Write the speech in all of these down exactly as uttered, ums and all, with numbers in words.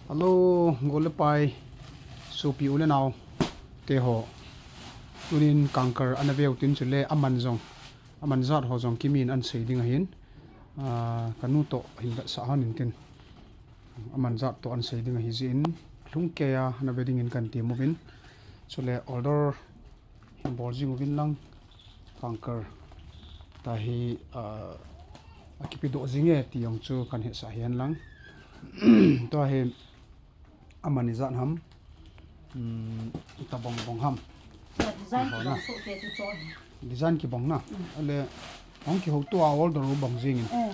Hello, gol le pai, sopi u le nao te ho. Tunin kangkar ana veu tin chule aman jong, aman jat ho jong kimin an sei ding ahin. Ah, kanu to hin vetsah hon in tin. Aman jat to an sei ding ahi jin. Lhung kei a ana ve dingin kan ti uvin. Chule order hin bol jing uvin lang, kangkar. Tahi, ah, akipi doh jing e ti jong chu kan hesah hen lang. Tua hi aman ijat ham, um, tabang bang ham. Design kibang soh te chu cho. Design kibang na. Mm. Ale, hung kihou tua order u bang jing in. Eh.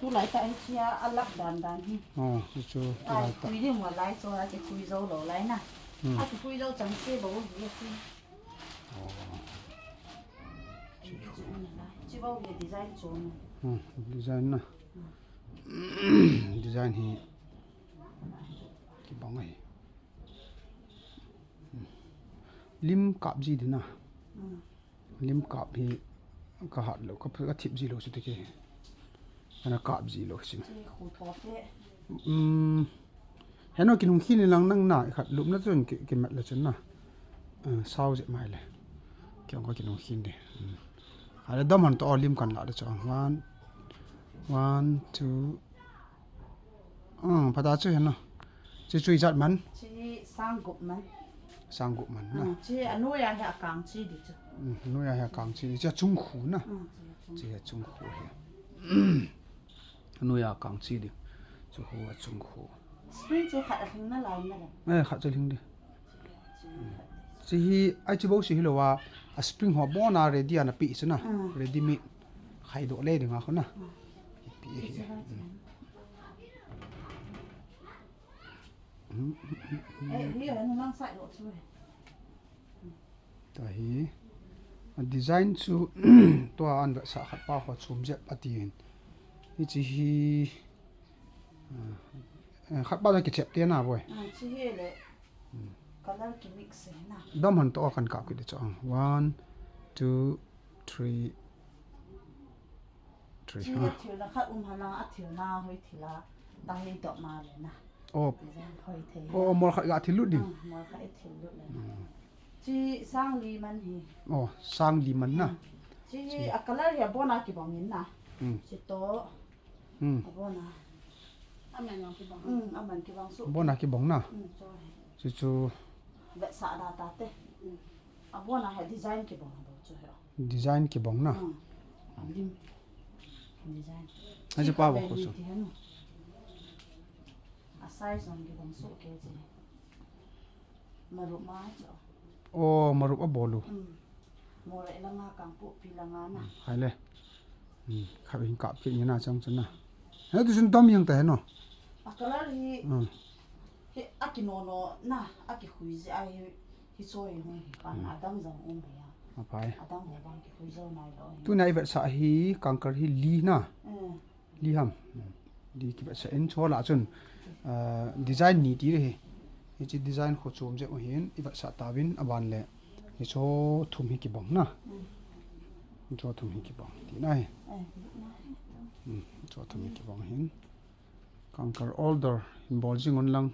Tulai ta hi chia alak dan dan hi. Oh, chu chu, tulai ta. Khui ding mo lai cho a kikhui jou lou lai na. Hmm. Akikhui jou chang se bou hi si. Oh. Chi bou hi design cho na. Hmm, design na. Hmm. Design hi kibang ahi. Hmm. Lim kap ji ding na. Hmm. Lim kap hi ka hat lou, ka, ka thip ji lou chu te ke. Kana kap ji lou chu. Chi khu tho te. Um, heno kinung khin lang nang na, khat lupna chun ki, kimat le chun na. Uh, sao je mai le. Ki ong ka kinung khin de. Um. Ale dam han to lim kan la de chu. One, one, two, Hmm, phat a chu heno. Chi chu ijat man? Chi sang gup man. Sang gup man na. Hmm, chi anoi a hi akang chi di chu. Hmm, anoi a hi akang chi di. Chi achung khu na. Hmm, chi achung. Chi achung khu hi. Anoi a kang chi di. Chu khu achung khu. Spring chu khat alhing na lai na le. Eh, khat chu lhing di. Chi hi, ai chi bou si hilou a, a spring ho abon a ready ana pe chu na. Hmm. Ready made. Khai doh le ding a khu na. Hmm. Pe hi. Chi chi va chi. Hmm. Tahi, a design chu tua an vetsah khat pa ho chom jep atin. Hichi hi, ah, khat pa kichep te na boi. Ah, chi hi le. Hmm. Color kimix e na. Dam han to kan kap kit de chong. One, two, three, Three, chi ha. Thil na khat um hana, a thil na hoi thil a, ta hei dot ma le na. Oh. Design hoi thei. Oh, mol khat ga thil lut ding. Ah, mol khat i thil lut le na. Hmm. Chi sang li man hi. Oh, sang li man na. Hmm. Chi hi a color hi abon a kibang in na. Hmm. Chi to. Hmm. Abon a. Aman kibang. Hmm, aman kibang su. Abon a kibang na. Hmm, cho hi. Chi chu. Vetsah da ta te. Hmm. Abon a hi design kibang abon chu hi. Design kibang na. Hmm. Alim. Design. Aji pa ba ko chu. A size jong kibang soh kei chi. Marup ma chu. Oh, marup abol u. Hmm. Moreh langa kangpu pi langa na. Hai le. Hmm. Kha in kap ke ni na chang chun na. He tu sun dom yang ta he no. A color hi. Hmm. Hi a kinono na, a kikhui ji a hi, hi choi hung hi pan, hmm, adang jong um hi a. Apai. Adang ho bang kikhui jou nai lou hi. Tuna i vetsah hi kangkar hi li na. Hmm. Li ham. Hmm. Li kivetsah in chu lah chun, ah, design ni ti hi. Hichi design kho chom jep u hin i vetsah tauvin aban le. Hi chu thum hi kibang na. Hmm. Hi chu thum hi kibang ti na hi. Eh, na hi. Hmm. Hi chu thum hi kibang hin. Kangkar order hin bol jing un lang.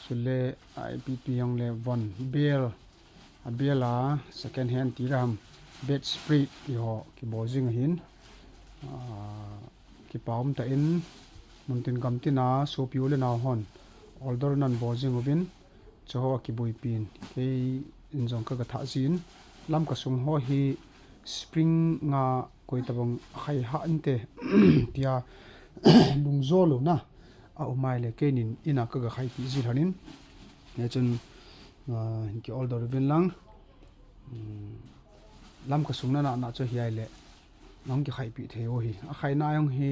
Chule, ah, ipi ipi jong le von bel. A bel a second hand ti le ham. Bedspread ti ho kibol jing ahin. Ah, kipa um tah in. Mun tin gam tin a sopi u le nao hon order nan bol jing uvin. Chu ho a kiboipi in. Kei in jong ka ga thah jin. Lamka sung ho hi spring nga koi tabang khai ha inte. Tia lungjo lou na. A um mai le kei nin in a ka ga khaipi ji lhonin. Hichun, ah, hin ki order uvin lang. Hmm, Lamka sung na na na chu hi ai le. Nang ki khaipi thei u hi. A khaina jong hi,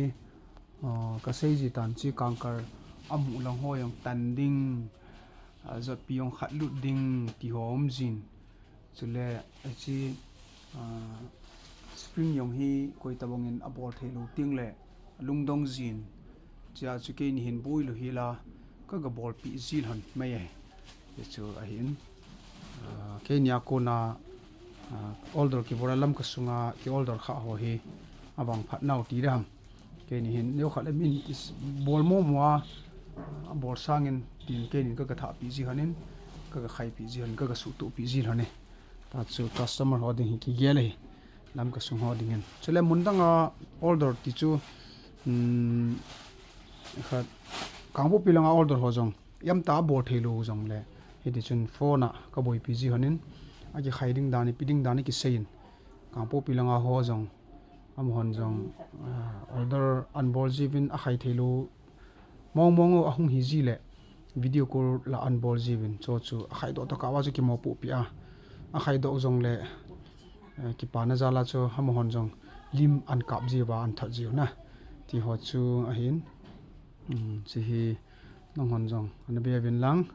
ah, ka sei ji tan chi kangkar a mu lang ho jong tan ding, ah, jotpi jong khat lut ding ti ho um jin. Chule, hichi, ah, spring jong hi koi tabang in a bol thei lou ting le, lungdong jin. Chia chu kei ni hin boi lou hi la, ka ga bolpi ji lhon mai ahi. Hichu ahin, ah, kei nia kona, ah, order kibol a Lamka sunga ki order kha ho hi, a vang phat nau ti dam. Kei ni hin, neo khat le min is bol mo mo a, Abol sangin tin keinin ka, ka thahpi ji honin, ka, ka khaipi ji honin, ka, ka suhtohpi ji honin. Tachu customer ho ding hi kigel ahi. Lamka sung ho dingin. Chule mun danga order ti chu, um, khat, Kangpokpi langa order ho jong, imacha abol thei lou jongle, hiti chun phone a ka boipi ji honin, akikhai ding dan, ipi ding dan kiseiyin. Kangpokpi langa ho jong, amahon jong, ah, order anbol jiuvin akhai thei lou mong mong u ahung hi jile, video call la anbol jiuvin, chuchu akhaidoh tokah uva chu kimopohpi a. Akhaidoh jongle, eh, kipana jal a chu amahon jong lim ankap jiuva anthot jiu na. Ti ho chu ahin, um, hiche hi nanghon jong ana be uvin lang.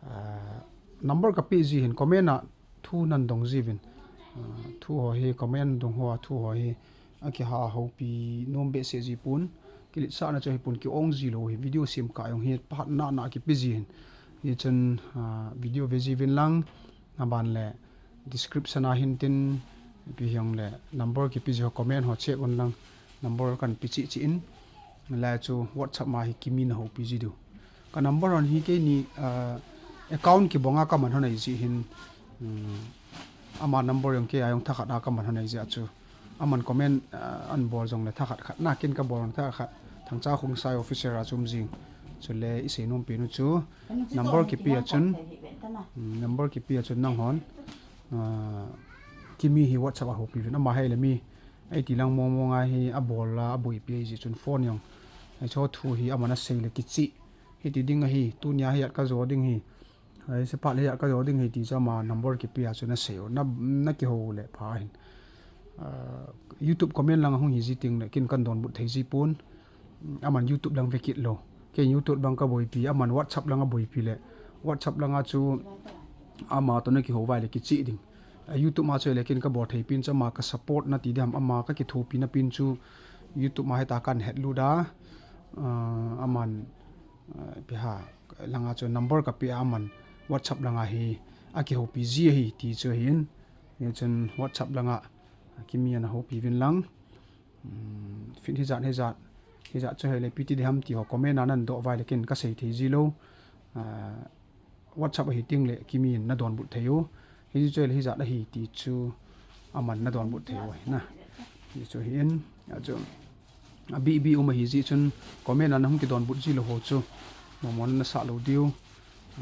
Ah, number kapeh ji hin comment a thu nadong jiuvin. Ah, thu ho hi comment dung hoa thu ho hi akiha houpi nom behseh ji pon. Kiletsahna chu hipon, ki-ong ji lou hi, video sem kah jong hi phat nana kipe ji hin. Hichun, ah, video ve jiuvin lang, aban le description a hin tin, ipi hijongle number kipe ji ho, comment ho check un lang, number kahin pe cheh cheh in. Lai chu WhatsApp ma hi Kimi nahoupi ji diu. Ka number hon hi keini, ah, account kibanga kaman hon ahi jeh hin, um, ama number jong kei a jong thakhat a kaman hon ahi jeh a chu. Aman comment, ah, anbol jongle thakhat khat na, ken kabol jong thakhat khat. Thangcha Khongsai officer a chu um jing. Chule isei nom pen u chu number kipe a chun, um, number kipe a chun nanghon, ah, Kimi hi WhatsApp a houpi uvin, ama hile mi eiti lang mong mong a hi abol a, aboipi ahi jeh chun phone jong, hiche thu hi aman asei le kicheh. Hiti ding ahi, tunia hi at kajo ding hi. Ai, sepat le hi at kajo ding hi ti chu ama number kipe a chu nasei u, na, nakihou le pha hin. Ah, YouTube comment lang ahung hi ji tengle ken kahin donbut thei ji pon. Aman YouTube lang ve kit lou. Ken YouTube lang kaboipi, aman WhatsApp lang aboipi le, WhatsApp langa chu ama toh nakihou uva le kicheh ding. Ah, YouTube ma chu le ken kabol thei pen chu ama ka support na ti ding ham, ama kakithopi na pen chu YouTube ma hita kahin hetlut a. Ah, aman, ah, ipi ham, langa chu number kape a, aman WhatsApp langa hi akihoupi ji ahi ti chu ahin. Hichun WhatsApp langa Kimi ana houpi uvin lang. Um, fin hijat, hijat, hijat chu hile ipi ti ding ham ti ho comment a nahin doh uva le ken kasei thei ji lou. Ah, WhatsApp ahi tengle Kimi in nadonbut thei u. Hichu hile hijat ahi ti chu aman nadonbut thei u ahi na. Hichu ahin, achu abih bih um ahi jeh chun comment a nahung kidonbut ji lou ho chu mong mong nasah lou diu.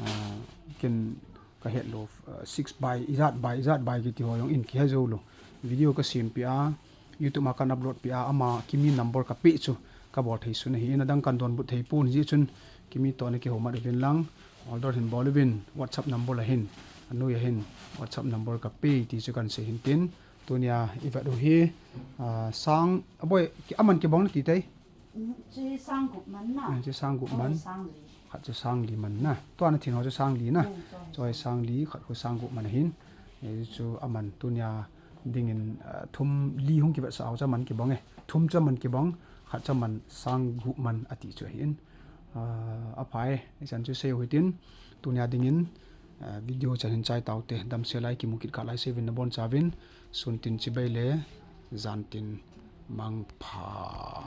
Ah, ken kahet lou, ah, six by, ijat by, ijat by kiti ho jong in kihe jou lou. Video kasem peh a, YouTube ma kahin upload peh a, ama Kimi number kapeh chu kabol thei sun ahi. Adang kahin donbut thei pon jeh chun Kimi toh nakihou mat uvin lang, order hin bol uvin, WhatsApp number la hin, anoi a hin WhatsApp number kape ti chu kahin sei hin tin. Tunia ivet u hi, ah, sang, aboi, ki, aman kibang nati tai. Chu sang gup man na. Ah, chu sang gup man. Sang li. Khat chu sang li man na. Tua nathin ho chu sang li na. Chu hi sang li, khat khu sang gup man ahin. Eh, chu aman tunia dingin, ah, thum li hung kivetsah ho chu aman kibang e. Thum chu aman kibang, khat chu aman sang gup man ati chu ahin. Ah, aphai, ichan chu sei u hitin. Tunia dingin, ah, video chan hin chai taute. Damsel a kimu kit kah lai seuvin nabonchauvin. Sun tin chibai le, jan tin mangpha.